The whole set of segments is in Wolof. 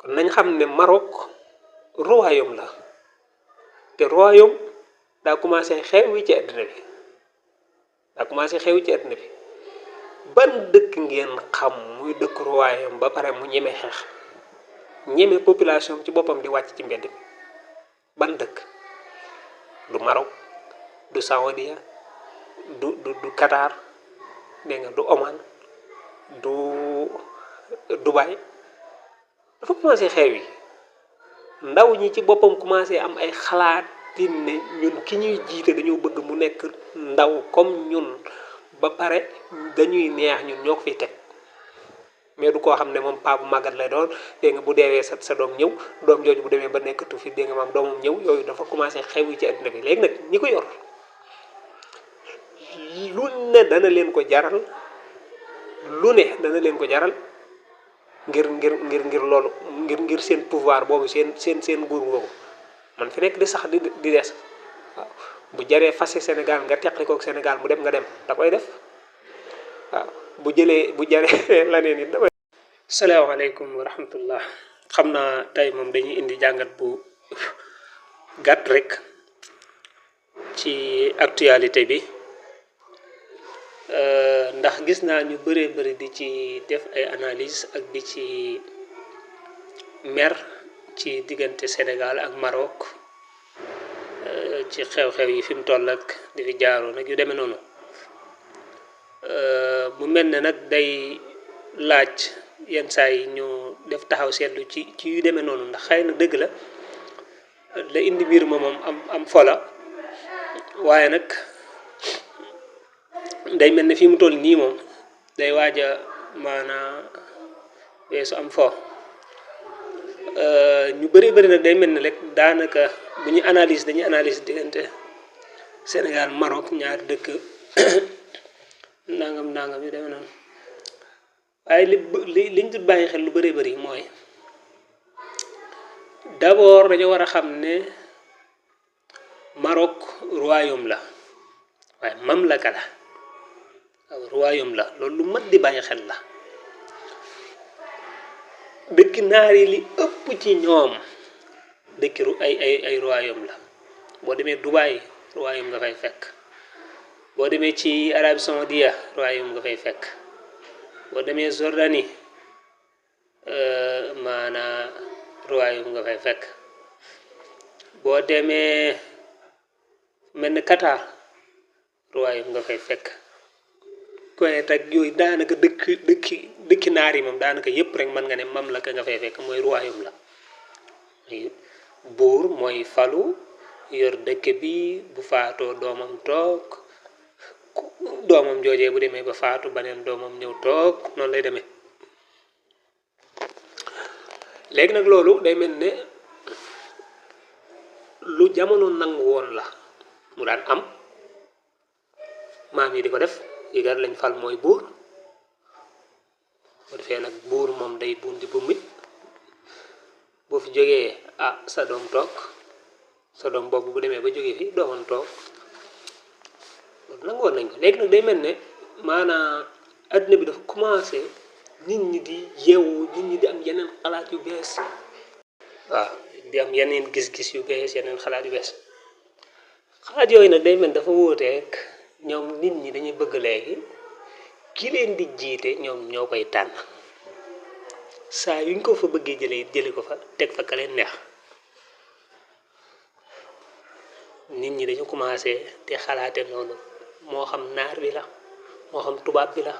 kon nañ xam ne Maroc royaume la te royaume daa commencé xewi ci àddina bi daa commencé xewi ci àddina bi ban dëkk ngeen xam muy dëkk royaume ba pare mu ñeme xeex ñeme population ci boppam di wàcc ci mbedd mi ban dëkk du Maroc du Saoudia du Qatar dégg nga du Oman du Dubaï dafa commencé xew yi ndaw ñi ci boppam commencé am ay xalaat ne ñun ki ñuy jiite dañoo bëgg mu nekk ndaw comme ñun ba pare dañuy neex ñun ñoo ko fiy teg mais du koo xam ne moom paa bu màggat lay doon dégg nga bu deewee sa doom ñëw doom jooju bu demee ba nekkatu fi dégg nga maam doomam ñëw yooyu dafa commencé xew yi ci àddina bi léegi nag ñi ko yor lu ne dana leen ko jaral lu ne dana leen ko jaral ngir loolu ngir seen pouvoir boobu seen nguur boobu man fi nekk di sax di des waaw bu jaree fase Sénégal nga teqli kook Sénégal mu dem nga dem da koy def waaw bu jaree laneen it da koy salaamaaleykum wa rahmatullah xam naa tey moom dañuy indi jàngat bu gàtt rek ci actualité bi ndax gis naa ñu bëree bëri di ci def ay analyse ak di ci mer ci diggante Sénégal ak Maroc ci xew-xew yi fi mu toll ak di fi jaaroo nag yu demee noonu mu mel ne nag day laaj yenn saa yi ñu def taxaw seetlu ci yu demee noonu ndax xëy na dëgg la indi mbir ma moom am fola waaye nag day mel ne fi mu toll nii moom day waaja maanaa weesu am fo ñu bëri nag day mel ne rek daanaka bu ñu dañuy analyse diggante Sénégal Maroc ñaari dëkk nangam yu demee noonu waaye liñ dut bàyyi xel lu bëri mooy d'abord dañoo war a xam ne Maroc royaume la waaye mamlaka la waaw royaume la loolu lu mat di bàyyi xel la dëkk naar yi li ëpp ci ñoom dëkki ay royaume la boo demee Dubaï royaume nga fay fekk boo demee ci Arabie Saoudia royaume nga fay fekk boo demee Jordanie maanaa royaume nga fay fekk boo demee mel ni Qatar royaume nga fay fekk Kuwait ak yooyu daanaka dëkki naar yi moom daanaka yëpp rek mën nga ne mamlaka nga fay fekk mooy royaume la buur mooy falu yor dëkk bi bu faatoo doomam toog doomam joojee bu demee ba faatu beneen doomam ñëw toog noonu lay demee léegi nag loolu day mel ne lu jamono nangu woon la mu daan am maam yi di ko def yëgal lañ fal mooy buur bu defee nag buur moom day bundi bu mit boo fi jógee sa doom toog sa doom boobu bu demee ba jógee fi doomam toog loolu nangoon nañ ko léegi nag day mel ne maanaam adduna bi dafa commencé nit ñi di yeewu nit ñi di am yeneen xalaat yu bees waaw di am yeneen gis-gis yu bees yeneen xalaat yu bees xalaat yooyu nag day mel dafa wóoteek ñoom nit ñi dañuy bëgg léegi ki leen di jiite ñoom ñoo koy tànn saa yuñ ko fa bëggee jële ko fa teg fa ka leen neex nit ñi dañu commencé di xalaate noonu moo xam naar bi la moo xam tubaab bi la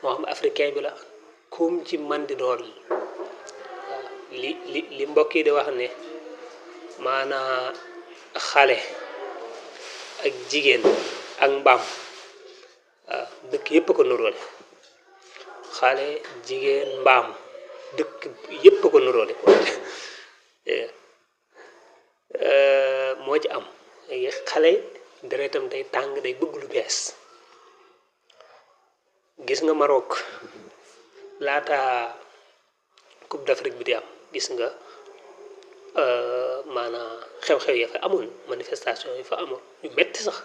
moo xam africain bi la comme ci man di doon waaw li mbokk yi di wax ne maanaa xale ak jigéen ak mbaam waaw dëkk yépp ko nuróole xale jigéen mbaam dëkk yépp ko nuróole moo ci am xale deretam day tàng day bëgg lu bees gis nga Maroc laata Coupe d'Afrique bi di am gis nga maanaam xew-xew ya fa amoon manifestation yi fa amoon yu metti sax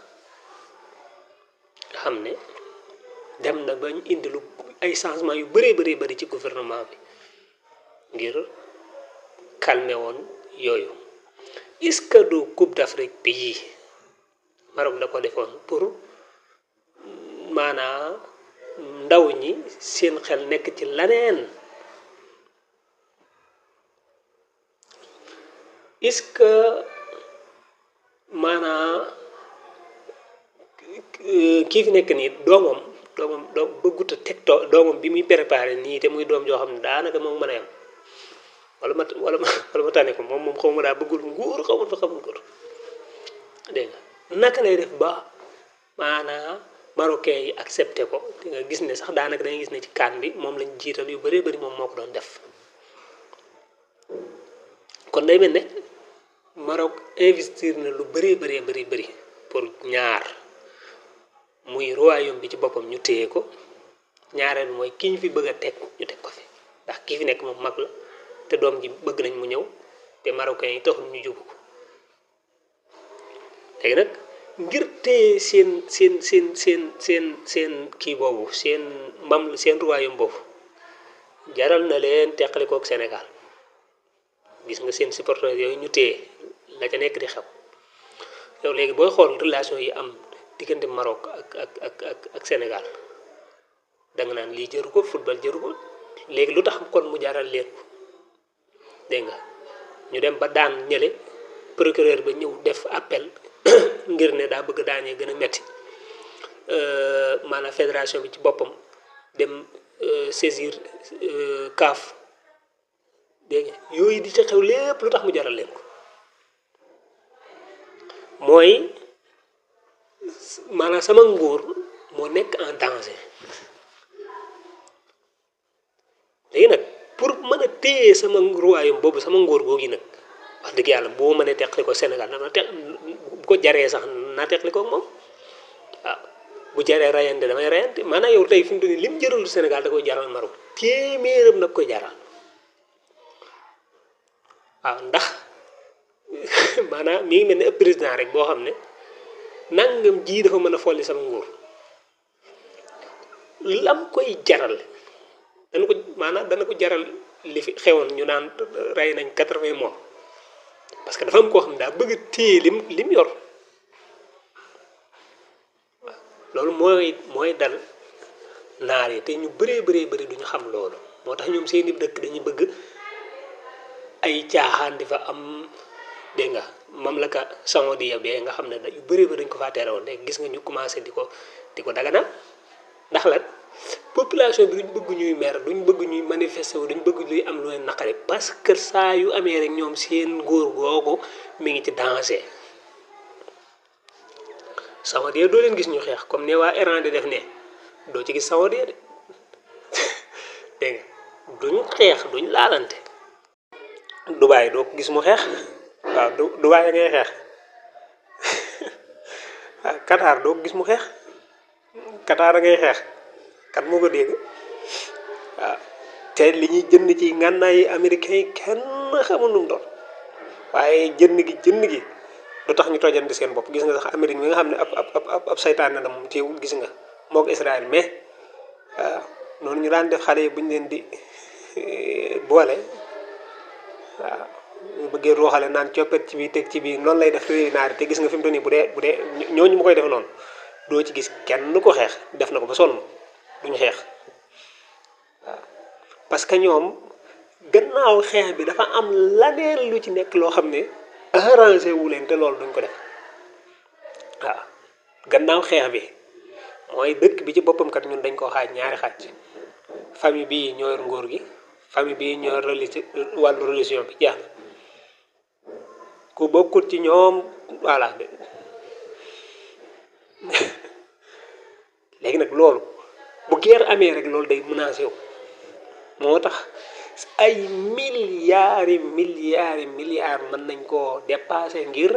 nga xam ne dem na bañ indi lu ay changement yu bëree bëri ci gouvernement bi ngir calmé woon yooyu est-ce que du coupe d'Afrique bii Maroc da ko defoon pour maanaa ndaw ñi seen xel nekk ci laneen est-ce que maanaa kii fi nekk nii doom bëggut a teg doomam bi muy préparé nii te muy doom joo xam ne daanaka moom mën a yam wala ma tànne ko moom xaw ma daa bëggul nguur xaw ma fa xamul nguur dégg nga naka lay def ba maanaa marocain yi accepté ko di nga gis ne sax daanaka dangay gis ne ci kaan bi moom lañ jiital yu bëree bëri moom moo ko doon def kon day mel ne Maroc investir na lu bëree bëri pour ñaar muy royaume bi ci boppam ñu téye ko ñaareel mooy ki ñu fi bëgg a teg ñu teg ko fi ndax kii fi nekk moom mag la te doom ji bëgg nañ mu ñëw te marocain yi taxul ñu jubu ko léegi nag ngir téye seen kii boobu seen royaume boobu jaral na leen teqali kook Sénégal gis nga seen supporters yooyu ñu téye la ca nekk di xew yow léegi booy xool relation yi am diggante Maroc ak Sénégal da nga naan lii jëru ko football jëru ko léegi lu tax kon mu jaral leen ko dégg nga ñu dem ba daan ñële procureur ba ñëw def appel ngir ne daa bëgg daañee gën a metti maanaam fédération bi ci boppam dem saisir CAF dégg nga yooyu di ca xew lépp lu tax mu jaral leen ko mooy maanaam sama nguur moo nekk en danger léegi nag pour mën a téye sama royaume boobu sama nguur googi nag wax dëgg yàlla boo mënee teqali ko Sénégal na bu ko jaree sax naa teqali ko moom waaw bu jaree rayante damay rayante maanaam yow tey fi mu toll nii lim jëralu Sénégal da koy jaral Maroc téeméeram nag koy jaral waaw ndax maanaam mi ngi mel ne ëpp président rek boo xam ne nangam jii dafa mën a folli sama nguur lam koy jaral dana ko jaral li fi xewoon ñu naan rey nañ 80 morts parce que dafa am koo xam ne daa bëgg a téye lim yor loolu mooy dal naar yi te ñu bëree duñu xam loolu moo tax ñoom seeni dëkk dañuy bëgg ay caaxaan di fa am dégg nga mamlaka saoudiya bee nga xam ne yu bëree dañ ko faa tere woon léegi gis nga ñu commencé di ko daganal ndax lan population bi duñ bëgg ñuy mer duñ bëgg ñuy manifester wu duñ bëgg luy am lu leen naqari parce que saa yu amee rek ñoom seen góor googu mi ngi ci danger saoudiya doo leen gis ñu xeex comme ne waa Iran di def ne doo ci gis saoudiya de dégg nga duñ xeex duñ laalante Dubaay doo ko gis mu xeex waaw Dubaay ngay xeex waaw Qatar doo ko gis mu xeex Qatar ngay xeex kat moo ko dégg waaw te li ñuy jënd ci ngànnaay américain yi kenn xamul nu mu doon waaye jënd gi du tax ñu tojandi seen bopp gis nga sax Amérique mi nga xam ne ab saytaan na moom teewul gis nga moo ko Israël mais waaw noonu ñu daan def xale yi bu ñu leen di boole waaw ñu bëggee rooxale naan coppet ci bii teg ci bii noonu lay def réewi naari te gis nga fi mu toll nii bu dee ñooñu mu koy def noonu doo ci gis kenn ko xeex def na ko ba sonn duñu xeex waaw parce que ñoom gannaaw xeex bi dafa am laneen lu ci nekk loo xam ne arrangé wu leen te loolu duñ ko def waaw gannaaw xeex bi mooy dëkk bi ci boppam kat ñun dañ koo xaaj ñaari xaaj famille bii ñoo yor nguur gi famille bii ñoo wàllu religion bi jeex na ku bokkul ci ñoom voilà léegi nag loolu bu guerre amee rek loolu day menacé wu moo tax ay milliards mën nañ koo dépassé ngir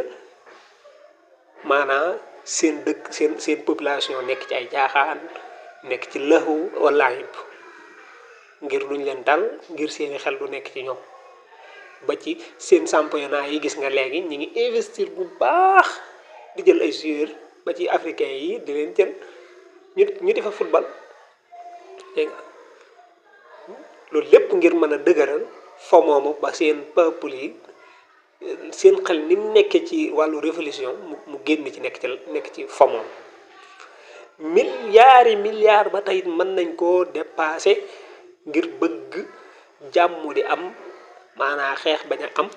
maanaam seen dëkk seen population nekk ci ay jaaxaan nekk ci lëxu wala yëpp ngir duñ leen dal ngir seeni xel du nekk ci ñoom ba ci seen championnat yi gis nga léegi ñi ngi investir bu baax di jël ay joueurs ba ci africain yi di leen jël ñu di fa football dégg nga loolu lépp ngir mën a dëgëral fo moomu ba seen peuple yi seen xel ni mu nekkee ci wàllu révolution mu génn ci nekk ci fo moom milliards ba tey mën nañ koo dépasser ngir bëgg jàmm di am maanaa xeex bañ a am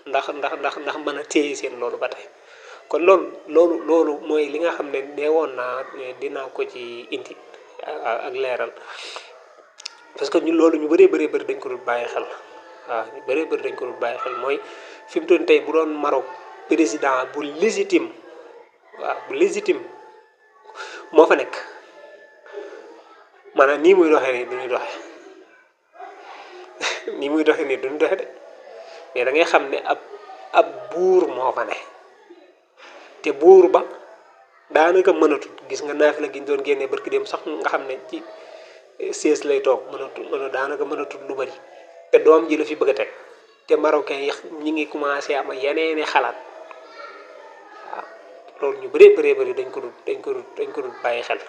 ndax mën a téye seen loolu ba tey kon loolu mooy li nga xam ne neewoon naa dinaa ko ci indi ak leeral parce que ñu loolu ñu bëree bëri dañ ko dul bàyyi xel waaw ñu bëree bëri dañ ko dul bàyyi xel mooy fi mu toll tey bu doon Maroc président bu légitime waaw bu légitime moo fa nekk maanaam nii muy doxee nii du ñuy doxee nii muy doxee nii du ñu doxee de mais da ngay xam ne ab buur moo fa ne te buur ba daanaka mënatul gis nga naaf la gi ñu doon génnee barki dem sax nga xam ne ci siège lay toog daanaka mënatul lu bari te doom ji la fi bëgg a teg te marocain yi ñi ngi commencé am yeneeni xalaat waaw loolu ñu bëree bëri dañ ko dul bàyyi xel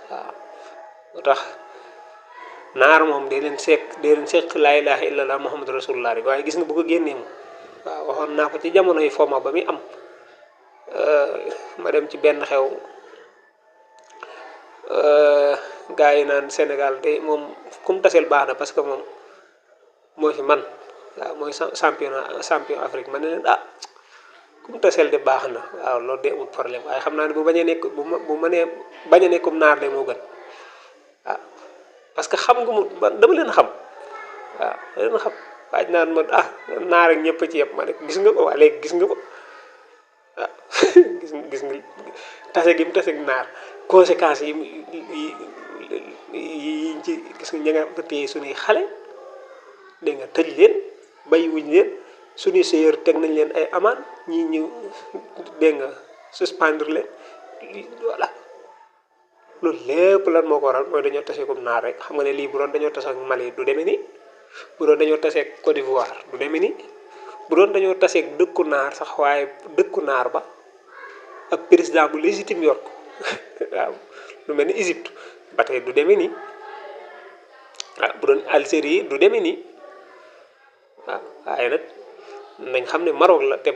waaw moo tax naar moom dee leen sekk laa ilaha illallah muhammadu rasulullah rek waaye gis nga bu ko génnee moom waaw waxoon naa ko ci jamono yi foma ba muy am ma dem ci benn xew gaa yi naan Sénégal de moom kum taseel baax na parce que moom moo fi man waaw mooy champion Afrique man ne leen kum taseel de baax na waaw loolu de amul problème waaye xam naa ne bu bañ a nekk bu mënee bañ a nekkum naar de moo gën waaw parce que xam nga mu dama leen xam waaw dama leen xam waaj naan ma naar ak ñëpp a ci yëpp ma ne gis nga ko waa léegi gis nga ko waaw gis nga tase gi mu tase ak naar conséquences yi ci gis nga ña nga téye suñuy xale dégg nga tëj leen bàyyiwuñ leen suñuy séyeur teg nañ leen ay amaan ñii ñu dégg nga suspendre leen voilà loolu lépp lan moo ko waral mooy dañoo tase comme naar rek xam nga ne lii bu doon dañoo tase ak Mali du demee nii bu doon dañoo tase ak Côte d'Ivoire du demee nii bu doon dañoo tase ak dëkku naar sax waaye dëkku naar ba ak président bu légitime yor ko waaw lu mel ni Égypte ba tey du demee nii bu doon Algérie du demee nii waaw waaye nag nañ xam ne Maroc la te